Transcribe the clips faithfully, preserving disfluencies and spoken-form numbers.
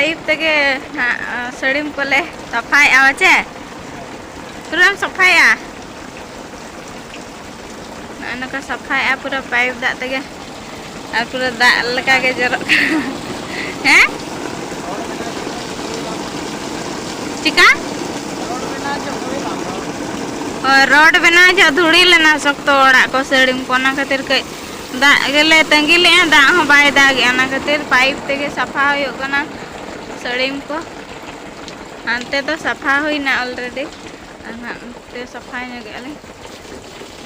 Pipe ᱛᱮᱜᱮ ᱦᱟᱸᱜ ᱥᱟᱹᱲᱤᱢ ᱠᱚᱞᱮ ᱥᱟᱯᱷᱟᱭᱮᱫᱼᱟ᱾ ᱪᱮ ᱯᱩᱨᱟᱹᱢ ᱥᱟᱯᱷᱟᱭᱟ? ᱱᱚᱜᱼᱚᱭ ᱱᱚᱝᱠᱟ ᱥᱟᱯᱷᱟᱭᱮᱫᱼᱟ ᱯᱩᱨᱟᱹ ᱯᱟᱭᱤᱯ ᱫᱟᱜ ᱛᱮᱜᱮ, ᱟᱨ ᱯᱩᱨᱟᱹ ᱫᱟᱜ ᱞᱮᱠᱟ ᱜᱮ ᱡᱚᱨᱚᱜ ᱠᱟᱱᱟ᱾ ᱦᱮᱸ, ᱪᱤᱠᱟ? ᱦᱳᱭ, ᱨᱚᱰ ᱵᱮᱱᱟᱣ ᱡᱚᱦᱚᱜ ᱫᱷᱩᱲᱤ ᱞᱮᱱᱟ ᱥᱚᱠᱛᱚ ᱚᱲᱟᱜ ᱠᱚ, ᱥᱟᱹᱲᱤᱢ ᱠᱚ, ᱚᱱᱟ ᱠᱷᱟᱹᱛᱤᱨ ᱠᱟᱹᱡ ᱫᱟᱜ ᱜᱮᱞᱮ ᱛᱟᱺᱜᱤ ᱞᱮᱫᱼᱟ, ᱫᱟᱜ ᱦᱚᱸ ᱵᱟᱭ ᱫᱟᱜᱮᱜᱼᱟ, ᱚᱱᱟ ᱠᱷᱟᱹᱛᱤᱨ ᱯᱟᱭᱤᱯ ᱛᱮᱜᱮ ᱥᱟᱯᱷᱟ ᱦᱩᱭᱩᱜ ᱠᱟᱱᱟ ᱥᱟᱹᱲᱤᱢ ᱠᱚ᱾ ᱦᱟᱱᱛᱮ ᱫᱚ ᱥᱟᱯᱷᱟ ᱦᱩᱭᱱᱟ already, ᱟᱨ ᱦᱟᱱᱛᱮ ᱥᱟᱯᱷᱟ ᱧᱚᱜᱮᱜᱼᱟ ᱞᱮ᱾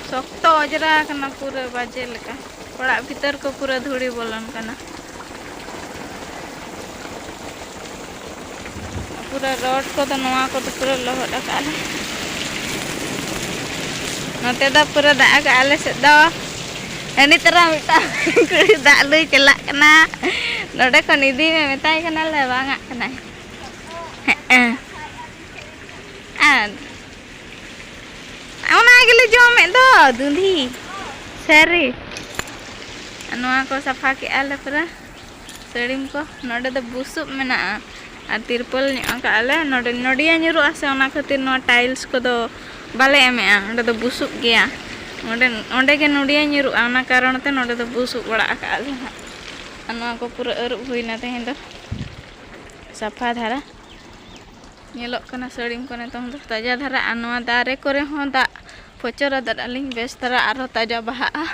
ᱥᱚᱠᱛᱚ ᱚᱸᱡᱽᱨᱟ ᱟᱠᱟᱱᱟ ᱯᱩᱨᱟᱹ ᱵᱟᱡᱮ ᱞᱮᱠᱟ, ᱚᱲᱟᱜ ᱵᱷᱤᱛᱟᱹᱨ ᱠᱚ ᱯᱩᱨᱟᱹ ᱫᱷᱩᱲᱤ ᱵᱚᱞᱚᱱ ᱠᱟᱱᱟ᱾ ᱯᱩᱨᱟᱹ ᱨᱚᱰ ᱠᱚᱫᱚ ᱱᱚᱣᱟ ᱠᱚᱫᱚ ᱯᱩᱨᱟᱹ ᱞᱚᱦᱚᱫ ᱟᱠᱟᱫ ᱞᱮ᱾ ᱱᱚᱛᱮ ᱫᱚ ᱯᱩᱨᱟᱹ ᱫᱟᱜ ᱟᱠᱟᱫ ᱟᱞᱮ ᱥᱮᱫ ᱫᱚ᱾ ᱦᱟᱹᱱᱤ ᱛᱚᱨᱟ ᱢᱤᱫᱴᱟᱝ ᱠᱩᱲᱤ ᱫᱟᱜ ᱞᱩᱭ ᱪᱟᱞᱟᱜ ᱠᱟᱱᱟ, ᱱᱚᱰᱮ ᱠᱷᱚᱱ ᱤᱫᱤ ᱢᱮ ᱢᱮᱛᱟᱭ ᱠᱟᱱᱟᱞᱮ, ᱵᱟᱝ ᱟᱜ ᱠᱟᱱᱟᱭ᱾ ᱦᱮᱸ, ᱟᱨ ᱚᱱᱟ ᱜᱮᱞᱮ ᱡᱚᱢᱮᱫ ᱫᱚ, ᱫᱩᱸᱫᱷᱤ᱾ ᱥᱟᱹᱨᱤ᱾ ᱱᱚᱣᱟ ᱠᱚ ᱥᱟᱯᱷᱟ ᱠᱮᱜᱼᱟ ᱞᱮ ᱯᱩᱨᱟᱹ, ᱥᱟᱹᱲᱤᱢ ᱠᱚ᱾ ᱱᱚᱰᱮ ᱫᱚ ᱵᱩᱥᱩᱵ ᱢᱮᱱᱟᱜᱼᱟ ᱟᱨ ᱛᱤᱨᱯᱚᱞ ᱧᱚᱜ ᱟᱠᱟᱜᱼᱟ ᱞᱮ᱾ ᱱᱚᱰᱮ ᱱᱚᱰᱤᱭᱟ ᱧᱩᱨᱩᱜᱼᱟ ᱥᱮ, ᱚᱱᱟ ᱠᱷᱟᱹᱛᱤᱨ ᱱᱚᱣᱟ ᱴᱟᱭᱤᱞᱥ ᱠᱚᱫᱚ ᱵᱟᱞᱮ ᱮᱢᱮᱜᱼᱟ, ᱚᱸᱰᱮ ᱫᱚ ᱵᱩᱥᱩᱵ ᱜᱮᱭᱟ᱾ ᱚᱸᱰᱮ, ᱚᱸᱰᱮ ᱜᱮ ᱱᱚᱰᱤᱭᱟ ᱧᱩᱨᱩᱜᱼᱟ, ᱚᱱᱟ ᱠᱟᱨᱚᱱ ᱛᱮ ᱱᱚᱰᱮ ᱫᱚ ᱵᱩᱥᱩᱵ ᱚᱲᱟᱜ ᱟᱠᱟᱜᱼᱟ ᱞᱮ ᱦᱟᱸᱜ᱾ ᱟᱨ ᱱᱚᱣᱟ ᱠᱚ ᱯᱩᱨᱟᱹ ᱟᱹᱨᱩᱵ ᱦᱩᱭᱱᱟ ᱛᱮᱦᱮᱧ ᱫᱚ, ᱥᱟᱯᱷᱟ ᱫᱷᱟᱨᱟ ᱧᱮᱞᱚᱜ ᱠᱟᱱᱟ ᱥᱟᱹᱲᱤᱢ ᱠᱚ ᱱᱤᱛᱚᱝ ᱫᱚ ᱛᱟᱡᱟ ᱫᱷᱟᱨᱟ᱾ ᱟᱨ ᱱᱚᱣᱟ ᱫᱟᱨᱮ ᱠᱚᱨᱮ ᱦᱚᱸ ᱫᱟᱜ ᱯᱷᱚᱪᱚᱨ ᱟᱫᱟᱜ ᱟᱹᱞᱤᱧ, ᱵᱮᱥ ᱫᱷᱟᱨᱟ ᱟᱨᱦᱚᱸ ᱛᱟᱡᱟ ᱵᱟᱦᱟᱜᱼᱟ᱾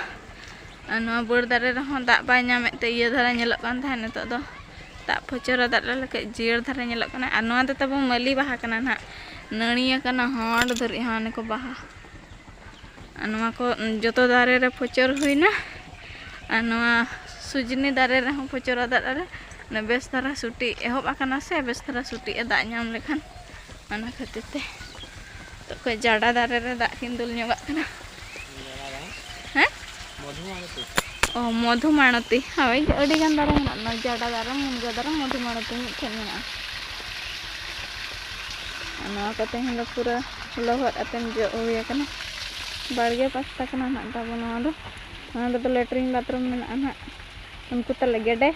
ᱟᱨ ᱱᱚᱣᱟ ᱵᱟᱹᱲ ᱫᱟᱨᱮ ᱨᱮᱦᱚᱸ ᱫᱟᱜ ᱵᱟᱭ ᱧᱟᱢᱮᱫ ᱛᱮ ᱤᱭᱟᱹ ᱫᱷᱟᱨᱟ ᱧᱮᱞᱚᱜ ᱠᱟᱱ ᱛᱟᱦᱮᱸᱫ, ᱱᱤᱛᱚᱜ ᱫᱚ ᱫᱟᱜ ᱯᱷᱚᱪᱚᱨ ᱟᱫᱟᱜ ᱞᱮᱠᱟ ᱡᱤᱭᱟᱹᱲ ᱫᱷᱟᱨᱟ ᱧᱮᱞᱚᱜ ᱠᱟᱱᱟ᱾ ᱟᱨ ᱱᱚᱣᱟ ᱫᱚ ᱛᱟᱵᱚ ᱢᱟᱹᱞᱤ ᱵᱟᱦᱟ ᱠᱟᱱᱟ ᱱᱟᱦᱟᱜ, ᱱᱟᱹᱲᱤ ᱟᱠᱟᱱᱟ ᱦᱚᱸᱰ ᱫᱷᱟᱹᱨᱤᱡ ᱦᱚᱸ ᱱᱤᱭᱟᱹ ᱠᱚ ᱵᱟᱦᱟ᱾ ᱟᱨ ᱱᱚᱣᱟ ᱠᱚ ᱡᱚᱛᱚ ᱫᱟᱨᱮ ᱨᱮ ᱯᱷᱚᱪᱚᱨ ᱦᱩᱭᱱᱟ᱾ ᱟᱨ ᱱᱚᱣᱟ ᱥᱩᱡᱽᱱᱤ ᱫᱟᱨᱮ ᱨᱮᱦᱚᱸ ᱯᱷᱚᱪᱚᱨ ᱟᱫᱟᱜ ᱨᱮ ᱵᱮᱥ ᱫᱷᱟᱨᱟ ᱥᱩᱴᱤ ᱮᱦᱚᱵ ᱟᱠᱟᱱᱟ ᱥᱮ, ᱵᱮᱥ ᱫᱷᱟᱨᱟ ᱥᱩᱴᱤᱜᱼᱟ ᱫᱟᱜ ᱧᱟᱢ ᱞᱮᱠᱷᱟᱱ᱾ ᱚᱱᱟ ᱠᱷᱟᱹᱛᱤᱨ ᱛᱮ ᱱᱤᱛᱚᱜ ᱠᱷᱚᱡ ᱡᱟᱰᱟ ᱫᱟᱨᱮ ᱨᱮ ᱫᱟᱜ ᱠᱤᱱ ᱫᱩᱞ ᱧᱚᱜᱟᱜ ᱠᱟᱱᱟ᱾ ᱦᱮᱸ? ᱚ, ᱢᱚᱫᱷᱩᱢᱟᱲᱚᱛᱤ᱾ ᱦᱳᱭ, ᱟᱹᱰᱤ ᱜᱟᱱ ᱫᱟᱨᱮ ᱢᱮᱱᱟᱜᱼᱟ, ᱡᱟᱰᱟ ᱫᱟᱨᱮ, ᱢᱩᱱᱜᱟᱹ ᱫᱟᱨᱮ, ᱢᱚᱫᱷᱩᱢᱟᱲᱚᱛᱤ ᱢᱤᱫᱴᱷᱮᱱ ᱢᱮᱱᱟᱜᱼᱟ᱾ ᱟᱨ ᱱᱚᱣᱟ ᱠᱚ ᱛᱮᱦᱮᱧ ᱫᱚ ᱯᱩᱨᱟᱹ ᱞᱚᱦᱚᱫ ᱟᱛᱮᱢ ᱡᱚᱜ ᱦᱩᱭ ᱟᱠᱟᱱᱟ᱾ ᱵᱟᱲᱜᱮ ᱯᱟᱥᱴᱟ ᱠᱟᱱᱟ ᱱᱟᱜ ᱛᱟᱵᱚ ᱱᱚᱣᱟ ᱫᱚ᱾ ᱱᱚᱰᱮ ᱫᱚ ᱞᱮᱴᱨᱤᱱ ᱵᱟᱛᱷᱨᱩᱢ ᱢᱮᱱᱟᱜᱼᱟ ᱱᱟᱜ᱾ ᱩᱱᱠᱩ ᱛᱟᱞᱮ ᱜᱮᱰᱮ᱾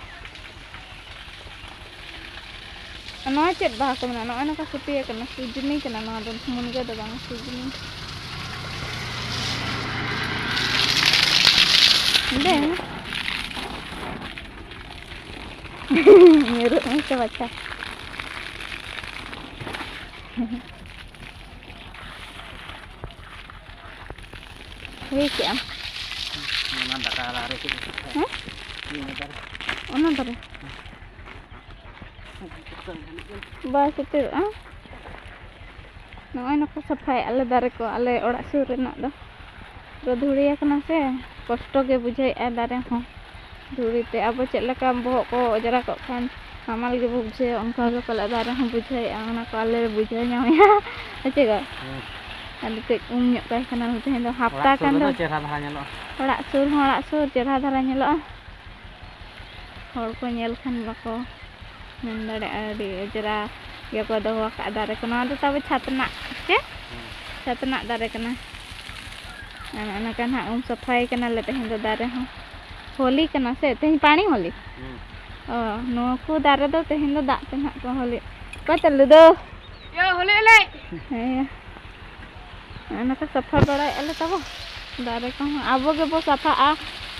ᱱᱚᱣᱟ ᱪᱮᱫ ᱵᱟᱦᱟ ᱠᱚ ᱢᱮᱱᱟᱜᱼᱟ? ᱱᱚᱜᱼᱚᱭ ᱱᱚᱝᱠᱟ ᱥᱩᱴᱤᱭᱟ ᱠᱟᱱᱟ, ᱥᱩᱡᱱᱤ ᱠᱟᱱᱟ ᱱᱚᱣᱟ ᱫᱚ, ᱢᱩᱱᱜᱟᱹ ᱫᱚ ᱵᱟᱝ, ᱥᱩᱡᱱᱤ᱾ ᱚᱸᱰᱮ ᱧᱩᱨᱩᱜ ᱢᱮ ᱥᱮ ᱵᱟᱪᱷᱟ᱾ ᱦᱩᱭ ᱠᱮᱜᱼᱟᱢ? ᱚᱱᱟ ᱫᱟᱠᱟ ᱫᱟᱨᱮ ᱪᱮᱫ? ᱦᱮᱸ? ᱱᱤᱭᱟᱹ ᱫᱟᱨᱮ᱾ ᱚᱱᱟ ᱫᱟᱨᱮ? ᱵᱟᱭ ᱥᱮᱴᱮᱨᱚᱜᱼᱟ᱾ ᱱᱚᱜᱼᱚᱭ ᱱᱚᱝᱠᱟ ᱥᱟᱯᱷᱟᱭᱮᱫᱼᱟ ᱞᱮ ᱫᱟᱨᱮ ᱠᱚ, ᱟᱞᱮ ᱚᱲᱟᱜ ᱥᱩᱨ ᱨᱮᱱᱟᱜ ᱫᱚ᱾ ᱯᱩᱨᱟᱹ ᱫᱷᱩᱲᱤᱭᱟᱹ ᱠᱟᱱᱟ ᱥᱮ, ᱠᱚᱥᱴᱚ ᱜᱮ ᱵᱩᱡᱷᱟᱹᱣᱮᱫᱼᱟ ᱫᱟᱨᱮ ᱦᱚᱸ᱾ ᱫᱷᱩᱲᱤ ᱛᱮ ᱟᱵᱚ ᱪᱮᱫ ᱞᱮᱠᱟ ᱵᱚᱦᱚᱜ ᱠᱚ ᱚᱸᱡᱽᱨᱟ ᱠᱚᱜ ᱠᱷᱟᱱ ᱦᱟᱢᱟᱞ ᱜᱮᱵᱚ ᱵᱩᱡᱷᱟᱹᱣᱟ, ᱚᱱᱠᱟ ᱜᱮ ᱯᱟᱞᱮ ᱫᱟᱨᱮ ᱦᱚᱸ ᱵᱩᱡᱷᱟᱹᱣᱮᱫᱼᱟ᱾ ᱚᱱᱟ ᱠᱚ ᱟᱞᱮ ᱞᱮ ᱵᱩᱡᱷᱟᱹᱣ ᱧᱟᱢᱮᱫᱼᱟ᱾ ᱦᱮᱸ ᱪᱮ ᱜᱚ? ᱦᱮᱸ᱾ ᱟᱹᱰᱤ ᱠᱟᱹᱡ ᱩᱢ ᱧᱚᱜ ᱠᱟᱭ ᱠᱟᱱᱟ ᱛᱮᱦᱮᱧ ᱫᱚ, ᱦᱟᱯᱛᱟ ᱚᱲᱟᱜ ᱥᱩᱨ ᱠᱟᱱ ᱫᱚ᱾ ᱨᱮᱫᱚ ᱪᱮᱦᱨᱟ ᱫᱷᱟᱨᱟ ᱧᱮᱞᱚᱜᱼᱟ᱾ ᱚᱲᱟᱜ ᱥᱩᱨ ᱦᱚᱸ ᱚᱲᱟᱜ ᱥᱩᱨ, ᱪᱮᱦᱨᱟ ᱫᱷᱟᱨᱟ ᱧᱮᱞᱚᱜᱼᱟ᱾ ᱦᱚᱲ ᱠᱚ ᱧᱮᱞ ᱠᱷᱟᱱ ᱵᱟᱠᱚ ᱢᱮᱱ ᱫᱟᱲᱮᱭᱟᱜᱼᱟ, ᱟᱹᱰᱤ ᱚᱸᱡᱽᱨᱟ ᱜᱮᱠᱚ ᱫᱚᱦᱚ ᱟᱠᱟᱫᱼᱟ ᱫᱟᱨᱮ ᱠᱚ᱾ ᱱᱚᱣᱟ ᱫᱚ ᱛᱟᱵᱚ ᱪᱷᱟᱛᱱᱟᱜ ᱥᱮ? ᱦᱮᱸ᱾ ᱪᱷᱟᱛᱱᱟᱜ ᱫᱟᱨᱮ ᱠᱟᱱᱟ᱾ ᱟᱨ ᱚᱱᱟ ᱠᱟᱱ ᱦᱟᱸᱜ ᱩᱢ ᱥᱟᱯᱷᱟᱭ ᱠᱟᱱᱟᱞᱮ ᱛᱮᱦᱮᱧ ᱫᱚ ᱫᱟᱨᱮ ᱦᱚᱸ᱾ ᱦᱳᱞᱤ ᱠᱟᱱᱟ ᱥᱮ? ᱛᱮᱦᱮᱧ ᱯᱟᱬᱤ ᱦᱳᱞᱤ? ᱦᱩᱸ᱾ ᱚ, ᱱᱚᱣᱟ ᱠᱚ ᱫᱟᱨᱮ ᱫᱚ ᱛᱮᱦᱮᱧ ᱫᱚ ᱫᱟᱜ ᱛᱮ ᱱᱟᱦᱟᱜ ᱠᱚ ᱦᱳᱞᱤ᱾ ᱚᱠᱚᱭ ᱛᱟᱞᱮ ᱫᱚ? ᱭᱟ, ᱦᱳᱞᱤ ᱮᱱᱮᱡ! ᱦᱮᱸ᱾ ᱱᱚᱜᱼᱚ ᱱᱚᱝᱠᱟ ᱥᱟᱯᱷᱟ ᱵᱟᱲᱟᱭᱮᱫᱼᱟ ᱞᱮ ᱛᱟᱵᱚ᱾ ᱫᱟᱨᱮ ᱠᱚᱦᱚᱸ ᱟᱵᱚ ᱜᱮᱵᱚ ᱥᱟᱯᱷᱟᱜᱼᱟ,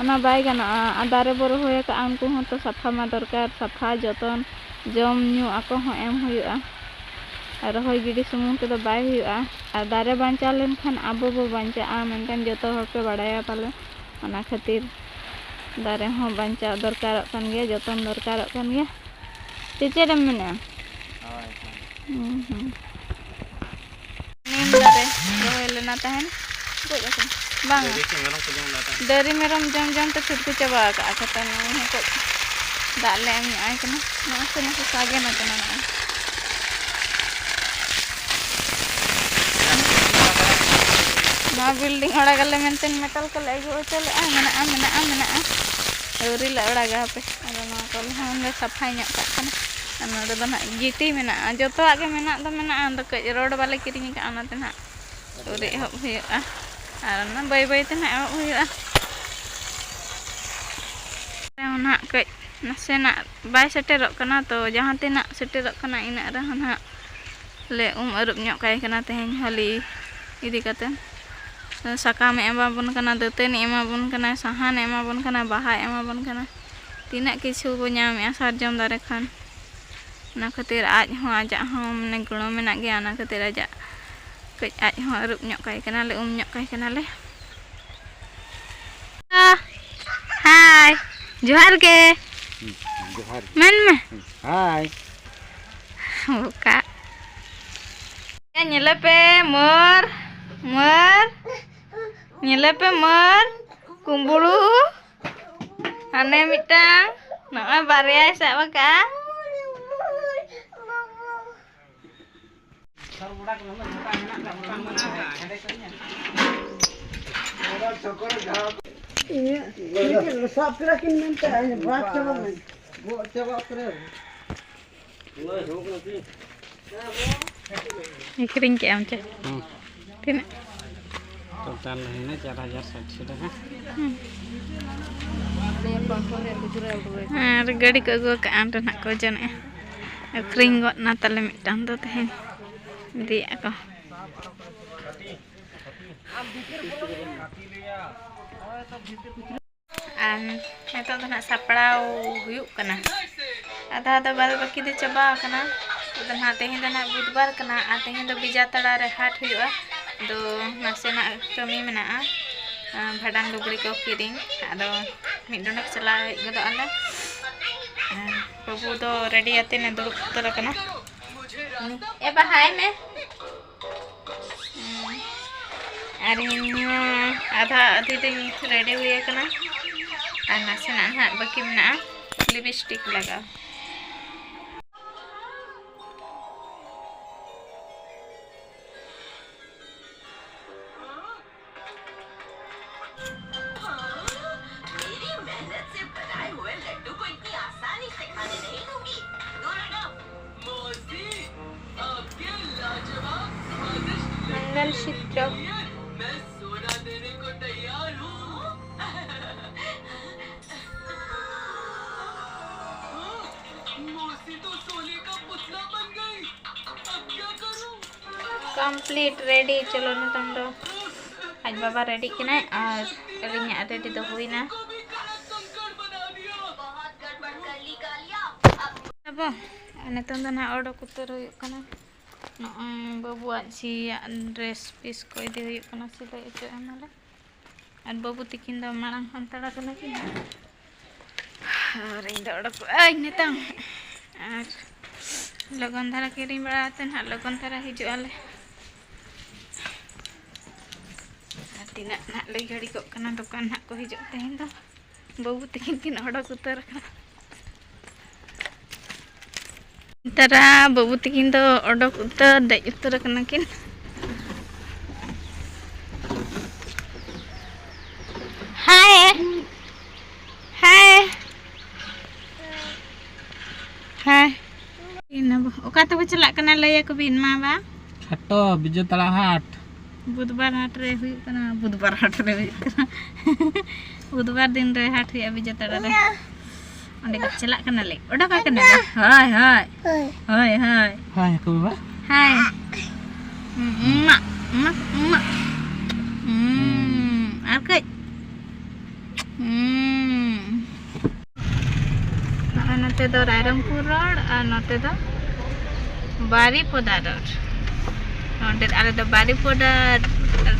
ᱚᱱᱟ ᱵᱟᱭ ᱜᱟᱱᱚᱜᱼᱟ᱾ ᱟᱨ ᱫᱟᱨᱮ ᱵᱚ ᱨᱚᱦᱚᱭ ᱟᱠᱟᱫᱼᱟ, ᱩᱱᱠᱩ ᱦᱚᱸ ᱛᱚ ᱥᱟᱯᱷᱟ ᱢᱟ ᱫᱚᱨᱠᱟᱨ, ᱥᱟᱯᱷᱟ ᱡᱚᱛᱚᱱ, ᱡᱚᱢ ᱧᱩ ᱟᱠᱚ ᱦᱚᱸ ᱮᱢ ᱦᱩᱭᱩᱜᱼᱟ᱾ ᱟᱨ ᱨᱚᱦᱚᱭ ᱜᱤᱰᱤ ᱥᱩᱢᱩᱝ ᱛᱮᱫᱚ ᱵᱟᱭ ᱦᱩᱭᱩᱜᱼᱟ᱾ ᱟᱨ ᱫᱟᱨᱮ ᱵᱟᱧᱪᱟᱣ ᱞᱮᱱᱠᱷᱟᱱ ᱟᱵᱚ ᱵᱚ ᱵᱟᱧᱪᱟᱜᱼᱟ, ᱢᱮᱱᱠᱷᱟᱱ ᱡᱚᱛᱚ ᱦᱚᱲ ᱯᱮ ᱵᱟᱲᱟᱭᱟ ᱯᱟᱞᱮ᱾ ᱚᱱᱟ ᱠᱷᱟᱹᱛᱤᱨ ᱫᱟᱨᱮ ᱦᱚᱸ ᱵᱟᱧᱪᱟᱣ ᱫᱚᱨᱠᱟᱨᱚᱜ ᱠᱟᱱ ᱜᱮᱭᱟ, ᱡᱚᱛᱚᱱ ᱫᱚᱨᱠᱟᱨᱚᱜ ᱠᱟᱱ ᱜᱮᱭᱟ᱾ ᱪᱮᱫ ᱪᱮᱫ ᱮᱢ ᱢᱮᱱᱮᱫᱼᱟ? ᱦᱳᱭ, ᱦᱳᱭ᱾ ᱦᱩᱸ, ᱦᱩᱸ᱾ ᱱᱤᱢ ᱫᱟᱨᱮ ᱨᱚᱦᱚᱭ ᱞᱮᱱᱟ ᱛᱟᱦᱮᱱ, ᱜᱚᱡ ᱟᱠᱟᱱᱟ᱾ ᱵᱟᱝᱟ᱾ ᱰᱟᱹᱝᱨᱤ ᱥᱮ ᱢᱮᱨᱚᱢ ᱠᱚ ᱡᱚᱢ ᱞᱮᱫᱟ ᱛᱟᱦᱮᱱ᱾ ᱰᱟᱹᱝᱨᱤ ᱢᱮᱨᱚᱢ ᱡᱚᱢ ᱡᱚᱢ ᱛᱮ ᱛᱷᱩᱛᱠᱩ ᱪᱟᱵᱟ ᱟᱠᱟᱫᱼᱟ ᱠᱚ᱾ ᱛᱟᱦᱮᱱ ᱱᱚᱜᱼᱚᱭ ᱱᱤᱛᱚᱜ ᱫᱟᱜ ᱞᱮ ᱮᱢ ᱧᱚᱜ ᱟᱭ ᱠᱟᱱᱟ᱾ ᱱᱚᱜᱼᱚᱭ ᱥᱮ ᱱᱟᱥᱮ ᱥᱟᱜᱮᱱ ᱟᱠᱟᱱᱟ ᱱᱚᱜᱼᱚᱭ᱾ ᱱᱚᱣᱟ building ᱚᱲᱟᱜ ᱟᱞᱮ ᱢᱮᱱᱛᱮ metal ᱠᱚᱞᱮ ᱟᱹᱜᱩ ᱦᱚᱪᱚ ᱞᱮᱫᱼᱟ᱾ ᱢᱮᱱᱟᱜᱼᱟ, ᱢᱮᱱᱟᱜᱼᱟ, ᱢᱮᱱᱟᱜᱼᱟ᱾ ᱟᱹᱣᱨᱤ ᱞᱮ ᱚᱲᱟᱜᱟ ᱦᱟᱯᱮ᱾ ᱟᱫᱚ ᱱᱚᱣᱟ ᱠᱚᱞᱮ ᱦᱚᱸ ᱞᱮ ᱥᱟᱯᱷᱟᱭ ᱧᱚᱜ ᱠᱟᱜ ᱠᱟᱱᱟ᱾ ᱟᱨ ᱱᱚᱰᱮ ᱫᱚ ᱱᱟᱦᱟᱜ ᱜᱤᱴᱤ ᱢᱮᱱᱟᱜᱼᱟ, ᱡᱚᱛᱚᱣᱟᱜ ᱜᱮ ᱢᱮᱱᱟᱜ ᱫᱚ ᱢᱮᱱᱟᱜᱼᱟ᱾ ᱟᱫᱚ ᱠᱟᱹᱡ ᱨᱚᱰ ᱵᱟᱞᱮ ᱠᱤᱨᱤᱧ ᱟᱠᱟᱫᱼᱟ, ᱚᱱᱟᱛᱮ ᱱᱟᱦᱟᱜ ᱟᱹᱣᱨᱤ ᱮᱦᱚᱵ ᱦᱩᱭᱩᱜᱼᱟ᱾ ᱟᱨ ᱚᱱᱟ ᱵᱟᱹᱭ ᱵᱟᱹᱭ ᱛᱮ ᱱᱟᱦᱟᱜ ᱮᱦᱚᱵ ᱦᱩᱭᱩᱜᱼᱟ᱾ ᱱᱟᱦᱟᱜ ᱠᱟᱹᱡ ᱱᱟᱥᱮᱱᱟᱜ ᱵᱟᱭ ᱥᱮᱴᱮᱨᱚᱜ ᱠᱟᱱᱟ, ᱛᱚ ᱡᱟᱦᱟᱸ ᱛᱤᱱᱟᱹᱜ ᱥᱮᱴᱮᱨᱚᱜ ᱠᱟᱱᱟ ᱤᱱᱟᱹᱜ ᱨᱮᱦᱚᱸ ᱱᱟᱦᱟᱜ ᱞᱮ ᱩᱢ ᱟᱹᱨᱩᱵ ᱧᱚᱜ ᱠᱟᱭ ᱠᱟᱱᱟ ᱛᱮᱦᱮᱧ ᱦᱟᱹᱞᱤ ᱤᱫᱤ ᱠᱟᱛᱮ᱾ ᱥᱟᱠᱟᱢᱮ ᱮᱢᱟᱵᱚᱱ ᱠᱟᱱᱟ, ᱫᱟᱹᱛᱟᱹᱱᱤ ᱮᱢᱟᱵᱚᱱ ᱠᱟᱱᱟ, ᱥᱟᱦᱟᱱᱮ ᱮᱢᱟᱵᱚᱱ ᱠᱟᱱᱟ, ᱵᱟᱦᱟᱭ ᱮᱢᱟᱵᱚᱱ ᱠᱟᱱᱟ, ᱛᱤᱱᱟᱹᱜ ᱠᱤᱪᱷᱩ ᱵᱚ ᱧᱟᱢᱮᱜᱼᱟ ᱥᱟᱨᱡᱚᱢ ᱫᱟᱨᱮ ᱠᱷᱚᱱ᱾ ᱚᱱᱟ ᱠᱷᱟᱹᱛᱤᱨ ᱟᱡ ᱦᱚᱸ, ᱟᱡᱟᱜ ᱦᱚᱸ ᱢᱟᱱᱮ ᱜᱚᱲᱚ ᱢᱮᱱᱟᱜ ᱜᱮᱭᱟ, ᱚᱱᱟ ᱠᱷᱟᱹᱛᱤᱨ ᱟᱡᱟᱜ ᱠᱟᱹᱡ ᱟᱡ ᱦᱚᱸ ᱟᱹᱨᱩᱵ ᱧᱚᱜ ᱠᱟᱭ ᱠᱟᱱᱟᱞᱮ, ᱩᱢ ᱧᱚᱜ ᱠᱟᱭ ᱠᱟᱱᱟᱞᱮ᱾ ᱦᱟᱭ, ᱡᱚᱦᱟᱨ ᱜᱮ᱾ ᱡᱚᱦᱟᱨ ᱜᱮ᱾ ᱢᱮᱱ ᱢᱮ᱾ ᱦᱟᱭ᱾ ᱵᱚᱠᱟ᱾ ᱧᱮᱞᱮ ᱯᱮ, ᱢᱚᱨ, ᱢᱚᱨ᱾ ᱧᱮᱞᱮ ᱯᱮ, ᱢᱚᱨ, ᱠᱩᱢᱵᱽᱲᱩ᱾ ᱦᱟᱱᱮ ᱢᱤᱫᱴᱟᱝ, ᱱᱚᱜᱼᱚᱭ ᱵᱟᱨᱭᱟᱭ ᱥᱟᱵ ᱟᱠᱟᱫᱼᱟ᱾ ᱤᱧᱟᱹᱜ ᱥᱟᱵ ᱠᱮᱫᱟ ᱠᱤᱱ ᱢᱮᱱᱛᱮ ᱵᱟᱫ ᱪᱟᱵᱟ ᱢᱮ᱾ ᱜᱚᱡ ᱪᱟᱵᱟ ᱩᱛᱟᱹᱨ᱾ ᱟᱹᱠᱷᱨᱤᱧ ᱠᱮᱜ ᱟᱢ ᱪᱮ? ᱦᱩᱸ᱾ ᱛᱤᱱᱟᱹᱜ? ᱴᱳᱴᱟᱞ ᱦᱩᱭᱱᱟ ᱪᱟᱨ ᱦᱟᱡᱟᱨ ᱥᱟᱛᱥᱚ ᱴᱟᱠᱟ᱾ ᱦᱩᱸ᱾ ᱟᱨ ᱜᱟᱹᱰᱤ ᱠᱚ ᱟᱹᱜᱩ ᱟᱠᱟᱫᱼᱟ, ᱚᱸᱰᱮ ᱱᱟᱜ ᱠᱚ ᱳᱡᱚᱱᱮᱜᱼᱟ᱾ ᱟᱹᱠᱷᱨᱤᱧ ᱜᱚᱫ ᱱᱟ ᱛᱟᱞᱮ ᱢᱤᱫᱴᱟᱝ ᱫᱚ ᱛᱮᱦᱮᱧ ᱤᱫᱤᱭᱮᱫᱼᱟ ᱠᱚ᱾ ᱟᱨ ᱱᱤᱛᱚᱜ ᱫᱚ ᱱᱟᱦᱟᱜ ᱥᱟᱯᱲᱟᱣ ᱦᱩᱭᱩᱜ ᱠᱟᱱᱟ᱾ ᱟᱫᱷᱟ ᱫᱚ ᱵᱟᱫ ᱵᱟᱹᱠᱤ ᱫᱚ ᱪᱟᱵᱟ ᱟᱠᱟᱱᱟ᱾ ᱱᱤᱛᱚᱜ ᱫᱚ ᱱᱟᱦᱟᱜ ᱛᱮᱦᱮᱧ ᱫᱚ ᱱᱟᱦᱟᱜ ᱵᱩᱫᱷᱵᱟᱨ ᱠᱟᱱᱟ ᱟᱨ ᱛᱮᱦᱮᱧ ᱫᱚ ᱵᱤᱡᱟ ᱛᱟᱲᱟ ᱨᱮ ᱦᱟᱴ ᱦᱩᱭᱩᱜᱼᱟ᱾ ᱟᱫᱚ ᱱᱟᱥᱮᱱᱟᱜ ᱠᱟᱹᱢᱤ ᱢᱮᱱᱟᱜᱼᱟ, ᱟᱨ ᱵᱷᱟᱸᱰᱟᱱ ᱞᱩᱜᱽᱲᱤ ᱠᱚ ᱠᱤᱨᱤᱧ᱾ ᱟᱫᱚ ᱢᱤᱫ ᱰᱚᱸᱰᱮᱠ ᱪᱟᱞᱟᱣ ᱦᱮᱡ ᱜᱚᱫᱚᱜ ᱟᱞᱮ᱾ ᱟᱨ ᱵᱟᱹᱵᱩ ᱫᱚ ᱨᱮᱰᱤ ᱟᱛᱮᱱ ᱮ ᱫᱩᱲᱩᱵ ᱩᱛᱟᱹᱨ ᱟᱠᱟᱱᱟ᱾ ᱮ ᱵᱟ, ᱦᱟᱭ ᱢᱮ᱾ ᱟᱨ ᱤᱧ ᱦᱚᱸ ᱟᱫᱷᱟ ᱟᱫᱷᱤ ᱫᱚᱧ ᱨᱮᱰᱤ ᱦᱩᱭ ᱟᱠᱟᱱᱟ᱾ ᱟᱨ ᱱᱟᱥᱮᱱᱟᱜ ᱱᱟᱦᱟᱜ ᱵᱟᱹᱠᱤ ᱢᱮᱱᱟᱜᱼᱟ, ᱞᱤᱯᱤᱥᱴᱤᱠ ᱞᱟᱜᱟᱣ᱾ मेरी मेहनत से बनाए हुए लड्डू को इतनी आसानी से खाने नहीं दूंगी। दूर हटो। मौसी, आपके लाजवाब स्वादिष्ट लड्डू मंगल सूत्र। के लिए मैं सोना देने को तैयार हूँ। Complete ready. ᱪᱚᱞᱚ, ᱱᱤᱛᱚᱝ ᱫᱚ ᱟᱡ ᱵᱟᱵᱟ ready ᱠᱟᱱᱟᱭ ᱟᱨ ᱟᱹᱞᱤᱧᱟᱜ ready ᱫᱚ ᱦᱩᱭᱱᱟ᱾ ᱟᱵᱚ ᱱᱤᱛᱚᱝ ᱫᱚ ᱱᱟᱦᱟᱜ ᱚᱰᱚᱠ ᱩᱛᱟᱹᱨ ᱦᱩᱭᱩᱜ ᱠᱟᱱᱟ᱾ ᱱᱚᱜᱼᱚᱭ ᱵᱟᱹᱵᱩᱣᱟᱜ ᱡᱷᱤᱭᱟᱜ dress piece ᱠᱚ ᱤᱫᱤ ᱦᱩᱭᱩᱜ ᱠᱟᱱᱟ, ᱥᱤᱞᱟᱹᱭ ᱦᱚᱪᱚ ᱮᱢᱟᱞᱮ᱾ ᱟᱨ ᱵᱟᱹᱵᱩ ᱛᱤᱠᱤᱱ ᱫᱚ ᱢᱟᱲᱟᱝ ᱦᱟᱱᱛᱟᱲᱟ ᱠᱟᱱᱟ ᱠᱤᱱ᱾ ᱟᱨ ᱤᱧ ᱫᱚ ᱚᱰᱚᱠᱚᱜᱼᱟᱹᱧ ᱱᱤᱛᱚᱝ᱾ ᱟᱨ ᱞᱚᱜᱚᱱ ᱫᱷᱟᱨᱟ ᱠᱤᱨᱤᱧ ᱵᱟᱲᱟ ᱠᱟᱛᱮ ᱱᱟᱦᱟᱜ ᱞᱚᱜᱚᱱ ᱫᱷᱟᱨᱟ ᱦᱤᱡᱩᱜ ᱟᱞᱮ᱾ ᱟᱨ ᱛᱤᱱᱟᱹᱜ ᱱᱟᱦᱟᱜ ᱞᱮ ᱜᱷᱟᱹᱲᱤᱠᱚᱜ ᱠᱟᱱᱟ, ᱫᱚᱠᱟᱱ ᱱᱟᱦᱟᱜ ᱠᱚ ᱦᱤᱡᱩᱜ ᱛᱮᱦᱮᱧ ᱫᱚ᱾ ᱵᱟᱹᱵᱩ ᱛᱤᱠᱤᱱ ᱠᱤᱱ ᱚᱰᱚᱠ ᱩᱛᱟᱹᱨ ᱟᱠᱟᱱᱟ᱾ ᱛᱟᱨᱟ, ᱵᱟᱹᱵᱩ ᱛᱤᱠᱤᱱ ᱫᱚ ᱚᱰᱚᱠ ᱩᱛᱟᱹᱨ, ᱫᱮᱡ ᱩᱛᱟᱹᱨ ᱟᱠᱟᱱᱟ ᱠᱤᱱ᱾ Hi. Hi. Hi. ᱚᱠᱟ ᱛᱮᱵᱚ ᱪᱟᱞᱟᱜ ᱠᱟᱱᱟ, ᱞᱟᱹᱭ ᱟᱠᱚ ᱵᱤᱱ ᱢᱟ ᱵᱟ? ᱦᱟᱴᱚ, ᱵᱤᱡᱚᱭ ᱛᱟᱲᱟ ᱦᱟᱴ᱾ ᱵᱩᱫᱷᱵᱟᱨ ᱦᱟᱴ ᱨᱮ ᱦᱩᱭᱩᱜ ᱠᱟᱱᱟ, ᱵᱩᱫᱷᱵᱟᱨ ᱦᱟᱴ ᱨᱮ ᱦᱩᱭᱩᱜ ᱠᱟᱱᱟ᱾ ᱵᱩᱫᱷᱵᱟᱨ ᱫᱤᱱ ᱨᱮ ᱦᱟᱴ ᱦᱩᱭᱩᱜᱼᱟ ᱵᱤᱡᱚᱭ ᱛᱟᱲᱟ ᱨᱮ᱾ ᱚᱸᱰᱮ ᱠᱚ ᱪᱟᱞᱟᱜ ᱠᱟᱱᱟᱞᱮ, ᱚᱰᱚᱠ ᱟᱠᱟᱱᱟᱞᱮ᱾ ᱦᱳᱭ, ᱦᱳᱭ᱾ ᱦᱳᱭ᱾ ᱦᱳᱭ, ᱦᱳᱭ᱾ ᱦᱳᱭ, ᱦᱟᱹᱠᱩ ᱵᱟᱵᱟ᱾ ᱦᱳᱭ᱾ ᱢᱟ, ᱢᱟ, ᱢᱟ᱾ ᱦᱩᱸ, ᱟᱨ ᱠᱟᱹᱡ᱾ ᱦᱩᱸ᱾ ᱱᱚᱜᱼᱚᱭ ᱱᱚᱛᱮ ᱫᱚ ᱨᱟᱭᱨᱚᱝᱯᱩᱨ ᱨᱳᱰ ᱟᱨ ᱱᱚᱛᱮ ᱫᱚ ᱵᱟᱨᱤᱯᱚᱫᱟ ᱨᱳᱰ᱾ ᱱᱚᱰᱮ ᱟᱞᱮ ᱫᱚ ᱵᱟᱨᱤᱯᱚᱫᱟ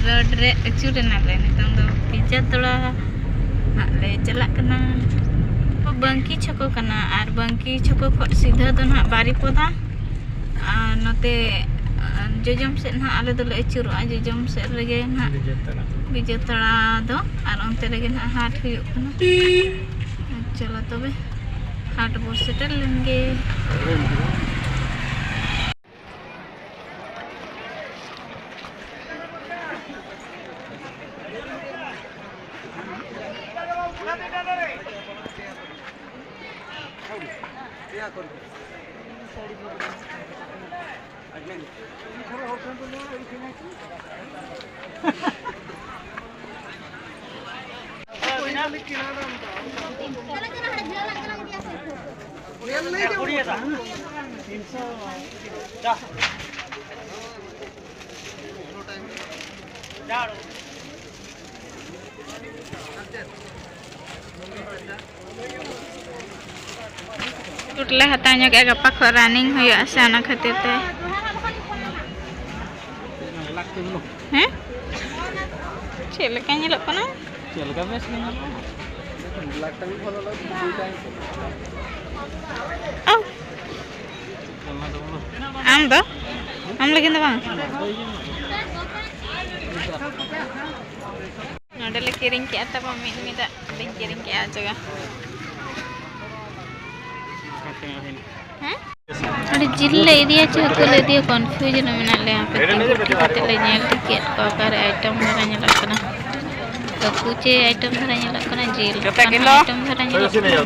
ᱨᱳᱰ ᱨᱮ ᱟᱹᱪᱩᱨ ᱮᱱᱟᱞᱮ᱾ ᱱᱤᱛᱚᱝ ᱫᱚ ᱯᱤᱡᱟ ᱛᱚᱲᱟ ᱦᱟᱸᱜ ᱞᱮ ᱪᱟᱞᱟᱜ ᱠᱟᱱᱟ᱾ ᱵᱟᱝᱠᱤ ᱪᱷᱚᱠᱚ ᱠᱟᱱᱟ ᱟᱨ ᱵᱟᱝᱠᱤ ᱪᱷᱚᱠᱚ ᱠᱷᱚᱱ ᱥᱤᱫᱷᱟᱹ ᱫᱚ ᱱᱟᱦᱟᱜ ᱵᱟᱨᱤᱯᱚᱫᱟ᱾ ᱟᱨ ᱱᱚᱛᱮ, ᱟᱨ ᱡᱚᱡᱚᱢ ᱥᱮᱫ ᱱᱟᱦᱟᱜ ᱟᱞᱮ ᱫᱚᱞᱮ ᱟᱹᱪᱩᱨᱚᱜᱼᱟ, ᱡᱚᱡᱚᱢ ᱥᱮᱫ ᱨᱮᱜᱮ ᱱᱟᱦᱟᱜ ᱵᱤᱡᱟᱹ ᱛᱟᱲᱟ᱾ ᱵᱤᱡᱟᱹ ᱛᱟᱲᱟ ᱫᱚ, ᱟᱨ ᱚᱱᱛᱮ ᱨᱮᱜᱮ ᱱᱟᱦᱟᱜ ᱦᱟᱴ ᱦᱩᱭᱩᱜ ᱠᱟᱱᱟ᱾ ᱪᱚᱞᱚ ᱛᱚᱵᱮ, ᱦᱟᱴ ᱵᱚ ᱥᱮᱴᱮᱨ ᱞᱮᱱ ᱜᱮ᱾ ᱪᱩᱴ ᱞᱮ ᱦᱟᱛᱟᱣ ᱧᱚᱜ ᱠᱮᱜᱼᱟ, ᱜᱟᱯᱟ ᱠᱷᱚᱱ running ᱦᱩᱭᱩᱜᱼᱟ ᱥᱮ, ᱚᱱᱟ ᱠᱷᱟᱹᱛᱤᱨ ᱛᱮ᱾ ᱦᱮᱸ? ᱪᱮᱫ ᱞᱮᱠᱟ ᱧᱮᱞᱚᱜ ᱠᱟᱱᱟ? ᱪᱮᱫ ᱞᱮᱠᱟ ᱵᱮᱥ ᱜᱮ ᱧᱮᱞᱚᱜᱼᱟ᱾ ᱟᱢ ᱫᱚ? ᱟᱢ ᱞᱟᱹᱜᱤᱫ ᱫᱚ ᱵᱟᱝ? ᱱᱚᱰᱮ ᱞᱮ ᱠᱤᱨᱤᱧ ᱠᱮᱜᱼᱟ ᱛᱟᱵᱚ ᱢᱤᱫ ᱢᱤᱫᱟᱜ ᱞᱤᱧ ᱠᱤᱨᱤᱧ ᱠᱮᱜᱼᱟ ᱡᱟᱭᱜᱟ᱾ ᱦᱮᱸ? ᱟᱹᱰᱤ ᱡᱤᱞ ᱞᱮ ᱤᱫᱤᱭᱟ ᱪᱮ ᱦᱟᱹᱠᱩ ᱞᱮ ᱤᱫᱤᱭᱟ, confusion ᱨᱮ ᱢᱮᱱᱟᱜ ᱞᱮᱭᱟ᱾ ᱦᱟᱯᱮ ᱛᱤᱸᱜᱩ ᱛᱤᱸᱜᱩ ᱠᱟᱛᱮ ᱞᱮ ᱧᱮᱞ ᱴᱷᱤᱠ ᱠᱮᱫ ᱠᱚᱣᱟ ᱚᱠᱟᱨᱮ item ᱫᱷᱟᱨᱟ ᱧᱮᱞᱚᱜ ᱠᱟᱱᱟ᱾ ᱦᱟᱹᱠᱩ ᱪᱮ item ᱫᱷᱟᱨᱟ ᱧᱮᱞᱚᱜ ᱠᱟᱱᱟ, ᱡᱤᱞ ᱚᱠᱟ item ᱫᱷᱟᱨᱟ ᱧᱮᱞᱚᱜ ᱠᱟᱱᱟ᱾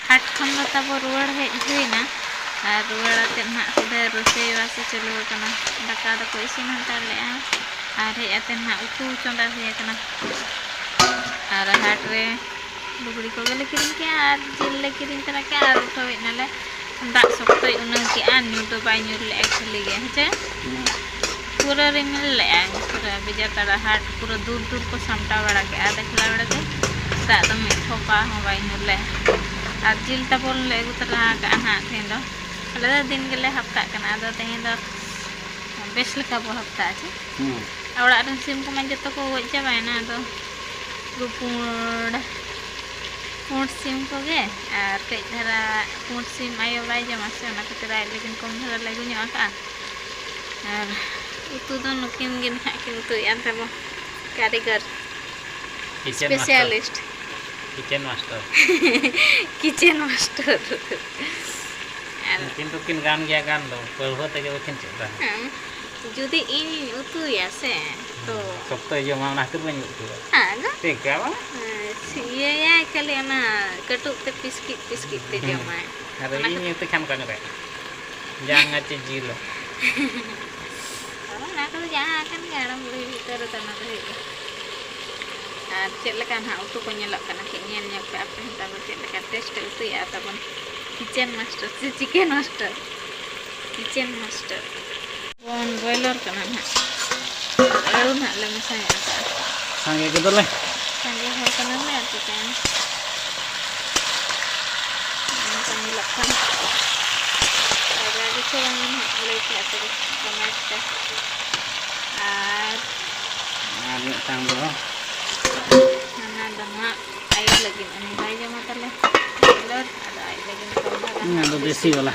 ᱦᱟᱴ ᱠᱷᱚᱱ ᱫᱚ ᱛᱟᱵᱚ ᱨᱩᱣᱟᱹᱲ ᱦᱮᱡ ᱦᱩᱭᱱᱟ᱾ ᱟᱨ ᱨᱩᱣᱟᱹᱲ ᱟᱛᱮᱫ ᱱᱟᱦᱟᱜ ᱥᱤᱫᱷᱟᱹ ᱨᱳᱥᱟᱹᱭ ᱵᱟᱥ ᱮ ᱪᱟᱹᱞᱩ ᱟᱠᱟᱱᱟ᱾ ᱫᱟᱠᱟ ᱫᱚᱠᱚ ᱤᱥᱤᱱ ᱦᱟᱛᱟᱲ ᱞᱮᱜᱼᱟ᱾ ᱟᱨ ᱦᱮᱡ ᱟᱛᱮᱫ ᱱᱟᱦᱟᱜ ᱩᱛᱩ ᱪᱚᱸᱫᱟ ᱦᱩᱭ ᱟᱠᱟᱱᱟ᱾ ᱟᱨ ᱦᱟᱴ ᱨᱮ ᱞᱩᱜᱽᱲᱤ ᱠᱚᱜᱮ ᱞᱮ ᱠᱤᱨᱤᱧ ᱠᱮᱜᱼᱟ ᱟᱨ ᱡᱤᱞ ᱞᱮ ᱠᱤᱨᱤᱧ ᱛᱚᱨᱟ ᱠᱮᱜᱼᱟ ᱟᱨ ᱩᱴᱷᱟᱹᱣ ᱦᱮᱡ ᱱᱟᱞᱮ᱾ ᱫᱟᱜ ᱥᱚᱠᱛᱚᱭ ᱩᱱᱟᱹᱣ ᱠᱮᱜᱼᱟ, ᱧᱩᱨ ᱫᱚ ᱵᱟᱭ ᱧᱩᱨ ᱞᱮᱜᱼᱟ ᱠᱷᱟᱹᱞᱤ ᱜᱮ, ᱦᱮᱸ ᱪᱮ? ᱯᱩᱨᱟᱹ ᱨᱤᱢᱤᱞ ᱞᱮᱜᱼᱟᱭ, ᱯᱩᱨᱟᱹ ᱵᱮᱡᱟᱨ ᱛᱟᱲᱟ ᱦᱟᱴ ᱯᱩᱨᱟᱹ ᱫᱩᱨ ᱫᱩᱨ ᱠᱚ ᱥᱟᱢᱴᱟᱣ ᱵᱟᱲᱟ ᱠᱮᱜᱼᱟ᱾ ᱫᱮᱠᱷᱞᱟ ᱵᱮᱲᱟ ᱛᱮ ᱫᱟᱜ ᱫᱚ ᱢᱤᱫ ᱴᱷᱚᱯᱟ ᱦᱚᱸ ᱵᱟᱭ ᱧᱩᱨ ᱞᱮᱜᱼᱟ᱾ ᱟᱨ ᱡᱤᱞ ᱛᱟᱵᱚᱱ ᱞᱮ ᱟᱹᱜᱩ ᱛᱚᱨᱟ ᱟᱠᱟᱜᱼᱟ ᱱᱟᱦᱟᱜ ᱛᱮᱦᱮᱧ ᱫᱚ᱾ ᱟᱞᱮ ᱫᱚ ᱫᱤᱱ ᱜᱮᱞᱮ ᱦᱟᱯᱛᱟᱜ ᱠᱟᱱᱟ, ᱟᱫᱚ ᱛᱮᱦᱮᱧ ᱫᱚ ᱵᱮᱥ ᱞᱮᱠᱟ ᱵᱚ ᱦᱟᱯᱛᱟᱜᱼᱟ ᱪᱮ? ᱦᱩᱸ᱾ ᱟᱨ ᱚᱲᱟᱜ ᱨᱮᱱ ᱥᱤᱢ ᱠᱚᱢᱟ ᱡᱚᱛᱚ ᱠᱚ ᱜᱚᱡ ᱪᱟᱵᱟᱭᱮᱱᱟ, ᱟᱫᱚ ᱩᱱᱠᱩ ᱯᱩᱸᱰ, ᱯᱩᱸᱰ ᱥᱤᱢ ᱠᱚᱜᱮ ᱟᱨ ᱠᱟᱹᱡ ᱫᱷᱟᱨᱟ ᱯᱩᱸᱰ ᱥᱤᱢ ᱟᱭᱳ ᱵᱟᱭ ᱡᱚᱢᱟ ᱥᱮ, ᱚᱱᱟ ᱠᱷᱟᱹᱛᱤᱨ ᱟᱡ ᱞᱟᱹᱜᱤᱫ ᱠᱚᱢ ᱫᱷᱟᱨᱟ ᱞᱮ ᱟᱹᱜᱩ ᱧᱚᱜ ᱟᱠᱟᱜᱼᱟ᱾ ᱟᱨ ᱩᱛᱩ ᱫᱚ ᱱᱩᱠᱤᱱ ᱜᱮ ᱱᱟᱦᱟᱜ ᱠᱤᱱ ᱩᱛᱩᱭᱮᱫᱼᱟ ᱛᱟᱵᱚ ᱠᱟᱹᱨᱤᱜᱚᱨ᱾ Kitchen master᱾ Specialist᱾ Kitchen master᱾ Kitchen master᱾ ᱟᱨ ᱩᱱᱠᱤᱱ ᱫᱚᱠᱤᱱ ᱜᱟᱱ ᱜᱮᱭᱟ ᱜᱟᱱ ᱫᱚ, ᱯᱟᱹᱲᱦᱟᱹ ᱛᱮᱜᱮ ᱵᱟᱹᱠᱤᱱ ᱪᱮᱫ ᱫᱟ᱾ ᱦᱮᱸ, ᱡᱩᱫᱤ ᱤᱧᱤᱧ ᱩᱛᱩᱭᱟ ᱥᱮ, ᱛᱚ ᱥᱚᱠᱛᱚᱭ ᱡᱚᱢᱟ, ᱚᱱᱟ ᱠᱷᱟᱹᱛᱤᱨ ᱵᱟᱹᱧ ᱩᱛᱩᱭᱟ᱾ ᱦᱮᱸ, ᱟᱫᱚ? ᱴᱷᱤᱠ ᱜᱮᱭᱟ, ᱵᱟᱝ? ᱦᱮᱸ, ᱤᱭᱟᱹᱭᱟᱭ ᱠᱷᱟᱹᱞᱤ ᱚᱱᱟ ᱠᱟᱹᱴᱩᱵ ᱛᱮ ᱯᱤᱥᱠᱤᱡ ᱯᱤᱥᱠᱤᱡ ᱛᱮ ᱦᱩᱸ᱾ ᱡᱚᱢᱟᱭ᱾ ᱟᱨ ᱚᱱᱟ ᱤᱧ ᱠᱷᱟᱹᱛᱤᱨ ᱩᱛᱩ ᱠᱷᱟᱱ ᱚᱠᱟ ᱡᱚᱠᱷᱮᱡ? ᱡᱟᱝ ᱟᱨ ᱪᱮᱫ ᱡᱤᱞ? ᱚᱱᱟ ᱠᱚᱫᱚ ᱡᱟᱦᱟᱸ ᱟᱠᱟᱱ ᱜᱮ, ᱦᱟᱲᱟᱢ ᱵᱩᱲᱦᱤ ᱵᱷᱤᱛᱟᱹᱨ ᱨᱮᱫᱚ ᱚᱱᱟ ᱫᱚ ᱦᱩᱭᱩᱜᱼᱟ᱾ ᱟᱨ ᱪᱮᱫ ᱞᱮᱠᱟ ᱱᱟᱦᱟᱜ ᱩᱛᱩ ᱠᱚ ᱧᱮᱞᱚᱜ ᱠᱟᱱᱟ, ᱠᱟᱹᱡ ᱧᱮᱞ ᱧᱚᱜ ᱯᱮ ᱟᱯᱮ ᱦᱚᱸ ᱛᱟᱵᱚ ᱪᱮᱫ ᱞᱮᱠᱟ taste ᱮ ᱩᱛᱩᱭᱮᱫᱼᱟ ᱛᱟᱵᱚᱱ kitchen master ᱥᱮ chicken master᱾ Kitchen master. ᱵᱚᱱ ᱵᱚᱭᱞᱟᱨ ᱠᱟᱱᱟ ᱱᱟᱦᱟᱜ᱾ ᱟᱹᱞᱩ ᱱᱟᱦᱟᱜ ᱞᱮ ᱢᱮᱥᱟᱭᱮᱫᱼᱟ᱾ ᱥᱟᱸᱜᱮ ᱠᱚᱫᱚᱞᱮ᱾ ᱥᱟᱸᱜᱮ ᱦᱚᱲ ᱠᱟᱱᱟᱞᱮ ᱟᱨ ᱪᱤᱠᱟᱹᱭᱟᱢ᱾ ᱱᱚᱝᱠᱟ ᱧᱮᱞᱚᱜ ᱠᱷᱟᱱ ᱥᱟᱡᱟᱣ ᱜᱮᱪᱚ ᱵᱟᱝ ᱱᱟᱦᱟᱜ ᱞᱟᱹᱭ ᱯᱮ ᱟᱯᱮ ᱫᱚ comment ᱛᱮ᱾ ᱟᱨ ᱟᱨ ᱢᱤᱫᱴᱟᱝ ᱫᱚ ᱦᱟᱱᱟ ᱫᱚ ᱱᱟᱦᱟᱜ ᱟᱭᱳ ᱞᱟᱹᱜᱤᱫ, ᱩᱱᱤ ᱵᱟᱭ ᱡᱚᱢᱟ ᱛᱟᱞᱮ ᱵᱚᱭᱞᱟᱨ, ᱟᱫᱚ ᱟᱡ ᱞᱟᱹᱜᱤᱫ ᱠᱚᱢ ᱫᱷᱟᱨᱟ ᱚᱱᱟ ᱫᱚ ᱫᱮᱥᱤ ᱵᱟᱞᱟ᱾